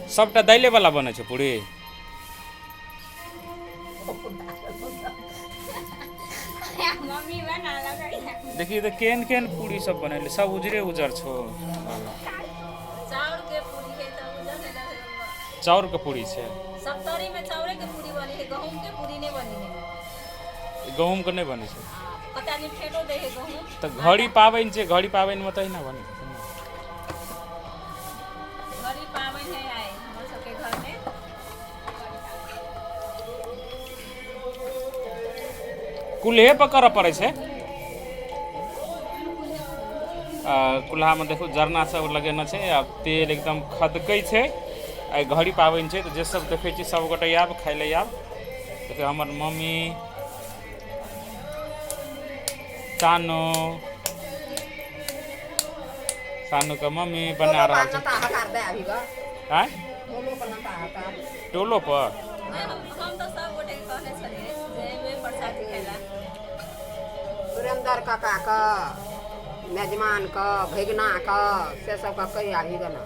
सबटा दाइले वाला बनै छै पूरी। मम्मी बना लगैया। देखिए तऽ केहन केहन पूरी सब बनेले, सब उजरे उजर छौ। चाउर के पूरी है तऽ उजर नहि लगै। चाउर के पूरी छै। सप्तरी में चाउरे के पूरी बनी है, गहूम के पूरी नहीं बनी है। गहूम के नहि बनै छै। कते आदमी फेटो दे है गहूम। तऽ घड़ी पाबनि छै, घड़ी पाबनिमे तऽ अहिना बनै छै। घड़ी पाबनि है आइ हमर सबके घर में। कुल्हे पर करऽ पड़ै छै। आ कुल्हामे देखू जरना सब लगेने छै आ तेल एकदम खदकै छै। आइ घड़ी पाबनि छै तऽ जे सब देखै छी सब गोटे आयब खाय लए आयब। देखियौ हमर मम्मी, सानू, सानूके मम्मी बना रहल छै। आँय, टोलो पर हम तऽ सब गोटे के कहने छलियै जे एबै प्रसादी खाय। सुरेंद्र काका के, मेजमान के, भगिना के, से सबके कहि आबी गना।